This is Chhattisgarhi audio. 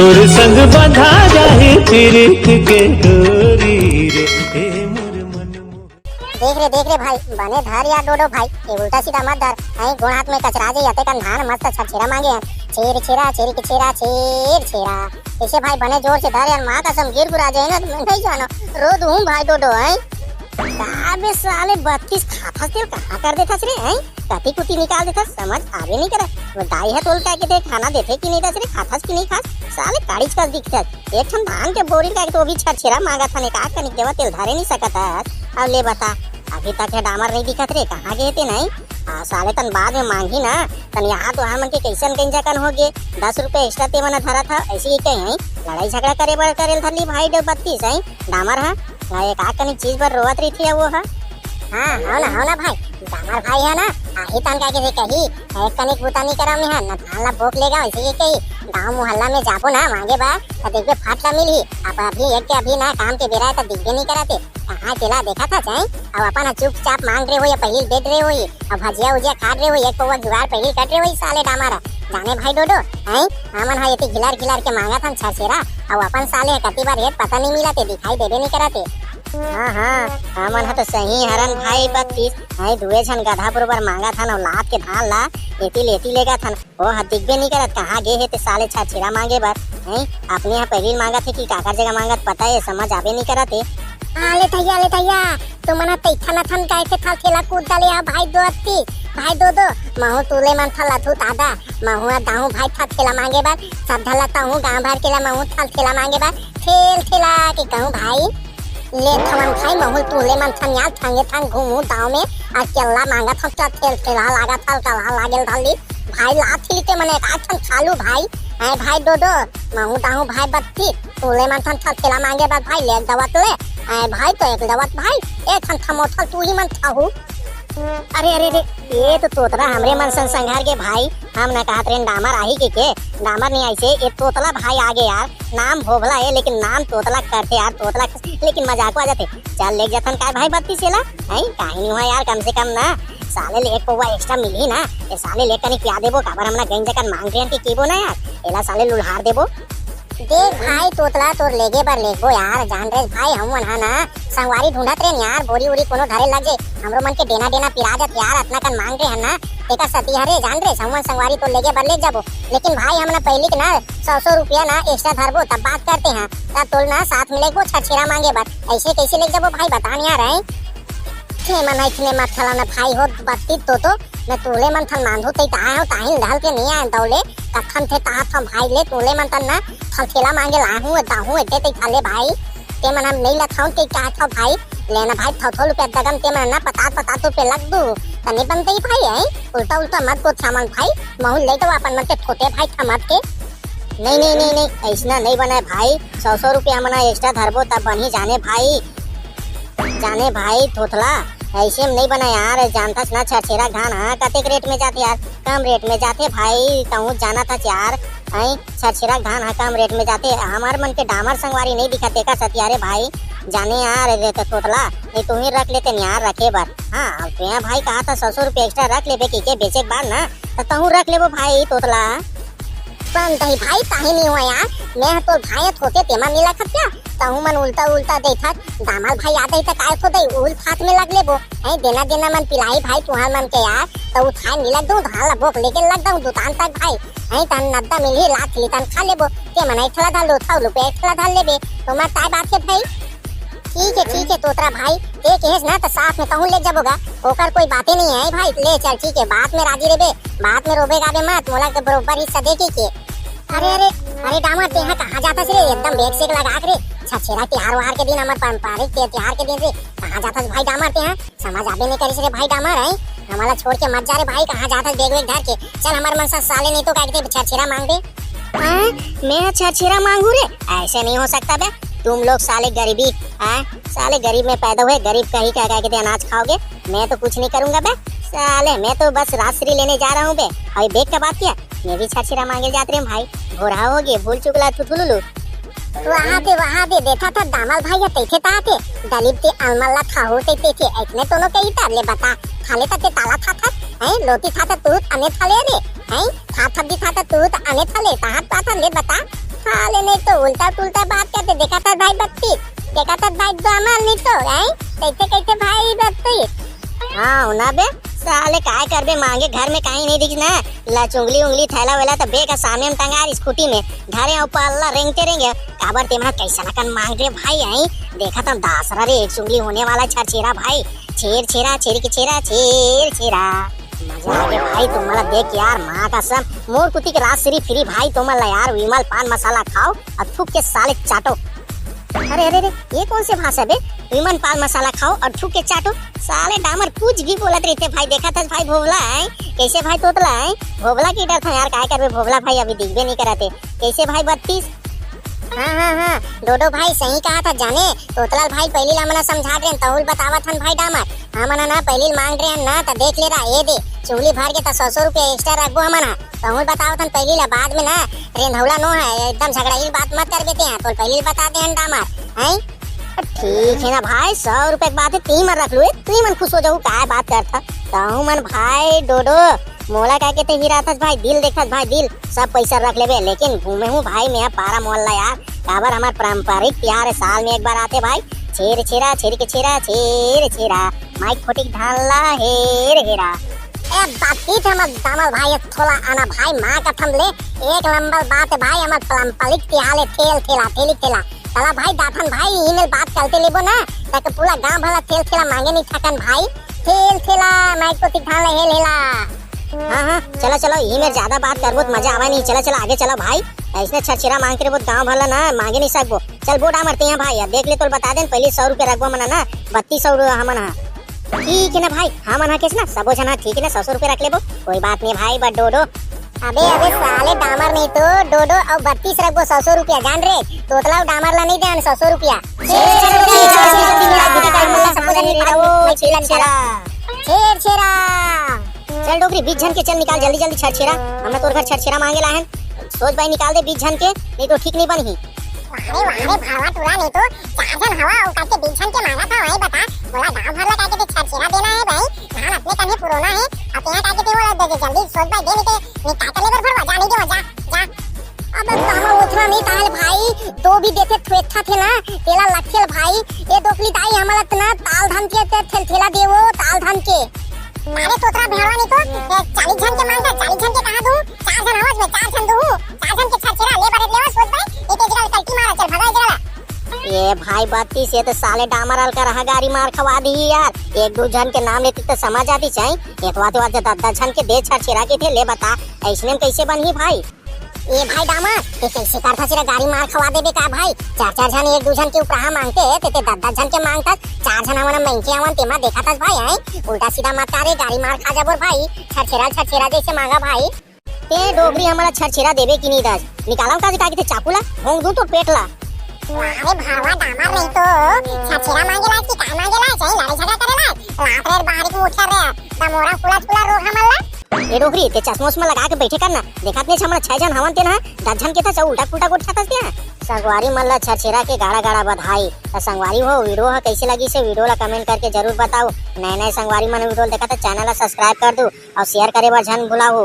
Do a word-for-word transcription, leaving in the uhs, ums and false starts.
तोर संग बंधा जाही प्रीत के डोरी रे, ए मोर मन मोहन। देख रे, देख रे भाई, बने धर यार डोडो भाई, ये उल्टा सीधा मत धर। हैं, गोड़ हाथ में कचरा जाई, अतेकन धान मस्त छरछेरा मांगे हैं। छेर छेरा, छेर के छेरा, छेर छेरा। ऐसे भाई बने जोर से धर यार, माँ कसम गिर गुरा जाए ना, तो मैं नहीं जानो। रो दूँ भाई डोडो, हैं? का बे साले बत्तीस खाथस तेल कहाँ कर देथस रे, हैं? कति कुति निकाल देथस, समझ आबे नहीं करे। वो दाई है तोल का के दे, खाना देथे कि नहीं देथे रे, खाथस कि नहीं खास? साले काड़ीच कस दिखथस। एक ठन धान के बोरी का के तो भी छरछेरा मांगत हन, का कनिक देवा तेल धरे नहीं सकत हस। अब ले बता, अभी तक है डामर नहीं दिखत रे, कहाँ गए ते नहीं? आ, साले तन बाद में मांगी ना, तन यहाँ तो हमन के कैसन कहीं जकन हो गए, दस रुपये एक्स्ट्रा ते मना धरा था, ऐसे ही कहीं हैं, लड़ाई झगड़ा करे बर करेल धरली भाई डो बत्तीस हैं, डामर है। हाँ, एक आध कनिक चीज बर रोवत रहिथे वो ह। हाँ, हव ना, हव ना भाई, डामर भाई है ना, आही तन का के कही, एक कनिक बुता नहीं करम यहाँ, न धान ला बोक लेगा, ऐसे ही कही, गाँव मोहल्ला में जाबो ना मांगे बर, तो देखबे फट ला मिलही। अब अभी एक के अभी ना काम के बेरा है, तो दिखबे नहीं करते। कहाँ तेला देखा था जाए, अब अपन ह चुपचाप मांग रहे हो या पहिली बेच रहे हो ही, अब भजिया उजिया खाट रहे हो, एक पौवा जुगाड़ पहिली कट रहे हो ही साले डामर। जाने भाई डोडो, हैं? हमन ह एती घिलर घिलर के मांगत हन छरछेरा, अउ अपन साले ह कति बार हेत पता नहीं मिलत हे, दिखाई देबे नहीं करत हे। हाँ, हाँ, हमन ह तो सही हरन भाई बत्तीस, हैं, दुए झन गधा बरोबर मांगत हन अउ लात के धान ला एती ले एती लेगत हन। ओ ह दिखबे नहीं करत, कहाँ गे हे ते साले छरछेरा मांगे बर, हैं? अपने ह पहिली मांगत हे कि काकर जगह मांगत पता हे, समझ आबे नहीं करत हे। अले तैया, अले तैया, तुमन ह तैथन अथन काय के थल थेला कूद डाले हा भाई दो अत्ती, भाई दो दो, महू तुले मन थल अथू तादा, महू आ दाहू भाई थल थेला मांगे बर, सब धला तहू गांव भर के ला महू थल थेला मांगे बर, थेल थेला के कहूँ भाई, ले थवन भाई महू तुले मन थन यार थंगे थंग घूमू दाव में, आ केला मांगत हम थल थेल थेला लागत थल कला लागेल धली, भाई लात ही ते मने का थन खालू भाई, ऐ भाई दो दो, महू दाहू भाई बत्ती, तुले मन थन थल थेला मांगे बर भाई, ले एक दवत ले। आए भाई तो एक दवत भाई, ए थन थमोथल तू ही मन थाहू। अरे, अरे, अरे, ये तो तोतला हमरे मन सन संघार के भाई, हम न कहत रेन डामर आही के, के? डामर नहीं आई से, ये तोतला भाई आगे यार, नाम भोभला है, लेकिन नाम तोतला करथे यार, तोतला, लेकिन मजाको आ जाथे। चल, लेग जथन काय भाई बत्तीस एला, हैं? काहे नहीं हुआ यार, कम से कम ना, साले ले एक पौवा एक्स्ट्रा मिलही ना, ये साले ले कनी पिया देबो, काबर हमना गंज जकन मांग रेन के केबो ना यार, एला साले लुल्हार देबो। देख भाई तोतला, तोर लेगे बर लेगबो यार, जान रे भाई, हम मन हा ना संगवारी ढूंढत रेन यार, बोरी उरी कोनो धरे लग जे, हमरो मन के डेना डेना पिरा जत यार, अतना कन मांग रे हन ना, तेकर सती हरे जान रे, हम मन संगवारी तोर लेगे बर लेग जाबो, लेकिन भाई हम ना पहिली के ना सौ सौ रुपया ना एक्स्ट्रा धरबो, तब बात करते हैं, तब तोल ना साथ में लेगबो छरछेरा मांगे बर, ऐसे कैसे लेग जाबो भाई बता नहीं यार, हैं? थे मन इतने मत खला ना भाई हो, बत्ती तो तो मैं तूले मन थन मांधू तई ताहे हो, ताही ढल के नहीं आए दौले, कथन थे ताहा थम भाई ले, तूले मन तन ना थल थेला मांगे लाहू, दाहू, एते तई थाले भाई, ते मन हम नहीं लथाऊं तई का था भाई, लेना भाई थो थो रुपया दगम ते मन ना पता पता तो पे लग दू, तने बनते ही भाई है, उल्टा उल्टा मत गोठिया मन भाई, महू ले तो अपन मन के छोटे भाई थमत के। नहीं, नहीं, नहीं, नहीं, ऐसना नहीं बनाए भाई, सौ सौ रुपया मना एक्स्ट्रा धरबो तब बनी जाने भाई। जाने भाई थोथला, ऐसे में नहीं बना यार, जानथस ना छरछेरा घान हा कतेक रेट में जाथे यार, कम रेट में जाथे भाई, कहूँ जाना था यार, हैं, छरछेरा घान हा कम रेट में जाथे, हमार मन के डामर संगवारी नहीं दिखा तेका सतियारे भाई, जाने यार रे तो थोथला, नहीं तू ही रख लेते यार रखे बर, हाँ, अब तो यहाँ भाई कहा था सौ सौ रुपया एक्स्ट्रा रख लेबे की के बेचे के बाद ना, तो तहूँ रख लेबो भाई तोतला। बन दही भाई, काहे नहीं हुआ यार? मैं ह तोर भाई ह, थोके तेमा मिला खतिया। तहू मन उल्टा उल्टा देखत, दामाल भाई आते ही त काय थो दई, उल फात में लग लेबो। हैं, देना देना मन पिलाई भाई तुहार मन के यार। त उठाए मिला दूं, धान ला बोक लेके लग दऊं दुकान तक भाई। हैं, तन नद्दा मिलही, लात खिली तन खा लेबो। ते मन एक ठेला धान लो, थौ लुपे एक ठेला धान लेबे। तो मैं काय बात है भाई? ठीक है, ठीक है तोतरा भाई, ते कहेस ना त साथ में तहूँ ले जबो गा, ओकर कोई बातें नहीं है भाई। ले चल ठीक है, बात में राजी रेबे, बात में रोबे गाबे मत, मोला के बरोबर हिस्सा दे के, के। अरे, अरे, अरे डामर, तेहा कहाँ जाथस रे? एकदम बेग सेग लगा के रे, छछेरा तिहार वार के दिन, हमर पारंपरिक ते-, तिहार के दिन रे, कहाँ जाथस भाई डामर तेहा? समझ आबे नहीं करिस रे भाई डामर, हैं? हमला छोड़ के मत जा रे भाई, कहाँ जाथस बेग वेग धर के? चल हमर मन सा साले, नहीं तो का कहते छछेरा मांग दे। हाँ, मैं ह छछेरा मांगू रे? ऐसे नहीं हो सकता बे। तुम लोग साले गरीबी, हाँ, साले गरीब में पैदा हुए, गरीब का ही क्या क्या कहते अनाज खाओगे? मैं तो कुछ नहीं करूंगा बे। साले, मैं तो बस राजश्री लेने जा रहा हूँ बे। अभी बेग का बात किया, मैं भी छछेरा मांगे जात रहे हूँ भाई। भोरहा हो गए, भूल चुकला थुथुलुलु। वहाँ दे, वहाँ दे, देखा था दामाल भाई या तैथे ता थे। दलीप ते अलमल ला खाहो ते ते थे। इतने दोनों के ही तर ले बता। थाले तक के ताला था था, हैं? लोटी था था तू अने थाले रे, हैं? था था भी था था तू अने थाले, ताहत पाथन ले बता। थाले उल्टा पुल्टा बात करथे, देखा था भाई बत्तीस, देखा था भाई दामल नहीं तो, हैं? कैसे कैसे भाई बत्तीस? हाँ, ना बे, साले काय करबे, मांगे घर में कहीं नहीं दिख ना, ला चुंगली उंगली थैला वेला तो बेग सामने में टंगा स्कूटी में, धरे ऊपर अल्लाह रेंगते रेंगे, काबर ते मन कैसा लकन मांग रे भाई, हैं? देखा था दासरा रे, एक चुंगली होने वाला छेरछेरा भाई, छेरछेरा, छेर के छेरा, छेरछेरा। मजा आ गया भाई, तुम मला देख यार, माँ कसम, मोर कुती के रात सिरी फिरी भाई, तुम मला यार, विमल पान मसाला खाओ और थूक के साले चाटो। अरे, अरे, अरे, ये कौन से भाषा बे? विमल पान मसाला खाओ और थूक के चाटो। साले डामर कुछ भी बोलत रहिथे भाई, देखा था भाई भोभला है, कैसे भाई तोतला है, भोभला के डर था यार, काय करबे भोभला भाई अभी दिखबे नहीं करत हे, कैसे भाई बत्तीस? हाँ, हाँ, हाँ, डोडो भाई सही कहा था जाने, तोतलाल भाई पहली ला मना समझा देन, तहुल बतावत हन भाई डामर, हमन ह ना पहली मांग रहे हन ना, त देख ले रहा, ये दे, चुगली भर के त सौ सौ रुपया extra रखबो हमन ह, तहुल बतावत हन पहली ला, बाद में ना, रेंधौला नो है, एकदम झगड़ाइल बात मत कर बेटे हैं, तो पहली बता दे हन डामर, हैं? ठीक है ना भाई, सौ रुपया के बात है, तुही मन रख लो, तुही मन खुश हो जाऊ, काय बात करथा, तहु मन भाई डोडो, मोला काय के ते हीरा थस भाई, दिल देखत भाई, दिल, सब पैसा रख लेबे, लेकिन घूमे हूँ भाई मैं पारा मोहल्ला यार, काबर हमार पारंपरिक त्योहार है, साल में एक बार आते भाई, छेर छेरा, छेर के छेरा, छेर छेरा, माइक फोटिक धान ला हेर हेरा। ए बातचीत हमर दामल भाई, थोला आना भाई, माँ कसम ले, एक नंबर बात है भाई, हमर पारंपरिक त्योहार है, थेल थेला, थेली थेला। चला भाई दाथन भाई, इही मेर बात करते लेबो ना, ताकि पूरा गांव भला थेल थेला मांगे नहीं थकन भाई, थेल थेला, माइक फोटिक धान ला हेल हेला। हाँ, हाँ, चला, चला, इही मेर ज्यादा बात करबो त मजा आवा नहीं। चला, चला, आगे चला भाई, ऐसने छेरछेरा मांग के रहिबो त गांव भर ला ना मांगे नहीं सकबो। चल बो डामर ते यहाँ भाई, अब देख ले, तोल बता देन, पहली सौ रुपया रखबो हमन ह ना, बत्तीस सौ रु-, हमन ह। ठीक है ना भाई, हमन ह कैसे ना, सबो झन ह, ठीक है ना, सौ सौ रुपया रख लेबो, कोई बात नहीं भाई, बट डोडो। अबे, अबे, साले डामर नहीं तो, डोडो अउ बत्तीस रखबो, सौ सौ रुपया, जान रे, तोतला अउ डामर ला नहीं देन, सौ सौ रुपया। छेर छेरा। छेर छेरा। चल डोकरी, बीस झन के चल निकाल जल्दी जल्दी छेरछेरा। हमने तोर घर छेरछेरा मांगे ला हन। सोच भाई निकाल दे बीस झन के, नहीं तो ठीक नहीं बनही। अरे वाह रे भावा टूरा, नहीं तो चार झन हवा अउ काके बीस झन के मांगा था, वही बता। मोला गांव भर ला काके ते छेरछेरा देना है भाई। धान अपने कने पुरोना है। अब यहाँ काके ते मोला दे दे जल्दी, सोच भाई दे, नहीं तो नहीं काके ले बर भरवा, जा नहीं दे, जा, जा। अबे तामा उतना नहीं ताल भाई, तो भी देथे थुएथा थे ना, तेला लखेल भाई। ये दोकली दाई हमला इतना ताल धन के ते थेल थेला देवो, ताल धन के। अरे तोतरा भेड़वा नहीं तो, ए, चालीस झन के मांगता, चालीस झन के कहा दूं? चार झन हवस में, चार झन दूं, चार झन के छेरछेरा ले बरे लेवा सोच भाई, ये तेजी का कल्टी मारा, चल भगा जरा। ये भाई बत्तीस, ये तो साले डामर अलकर हा गाड़ी मार खवा दी यार। एक दो झन के नाम लेती तो समझ आती चाही। एक बात, बात दस दस झन के दे छेरछेरा के थे, ले बता, ऐसने में कैसे बनही भाई? ए भाई डामर, ते कैसे करथा सिरा गाड़ी मार खवा देबे का भाई? चार चार झन एक दू झन के उपराहा मांगते, ते ते दस दस झन के मांगथस, चार झन हमन मांग के आवन, तेमा देखा थस भाई, हैं? उल्टा सीधा मत करे, गाड़ी मार खा जाबो रे भाई, छेरछेरा छेरछेरा जैसे मांगा भाई। ते डोकरी हमला छेरछेरा देबे कि नहीं दस? निकालम का, का के ते चाकू ला, भोंग दूं तोर पेट ला। अरे भावा डामर नहीं तो, छेरछेरा मांगेला कि का मांगेला, चाहे लड़ाई झगड़ा करेला, लात रे बाहरी के मुठिया रे, दमोरा कुला कुला रोग हमला। ए डोकरी, ते चश्मा उश्मा लगा के बैठे कर ना, देखत नहीं छमड़ा छह झन हवन ते ना, दस झन के था सब उल्टा पुल्टा गोठ खातस ते ना। संगवारी मन ला छेरछेरा के गाड़ा गाड़ा बधाई। त संगवारी हो, video ह कैसे लगिस हे, video ला comment करके जरूर बताओ। नए नए संगवारी मन video ला देखत हे, channel ला subscribe कर दू और share करे बर झन भुलाहू।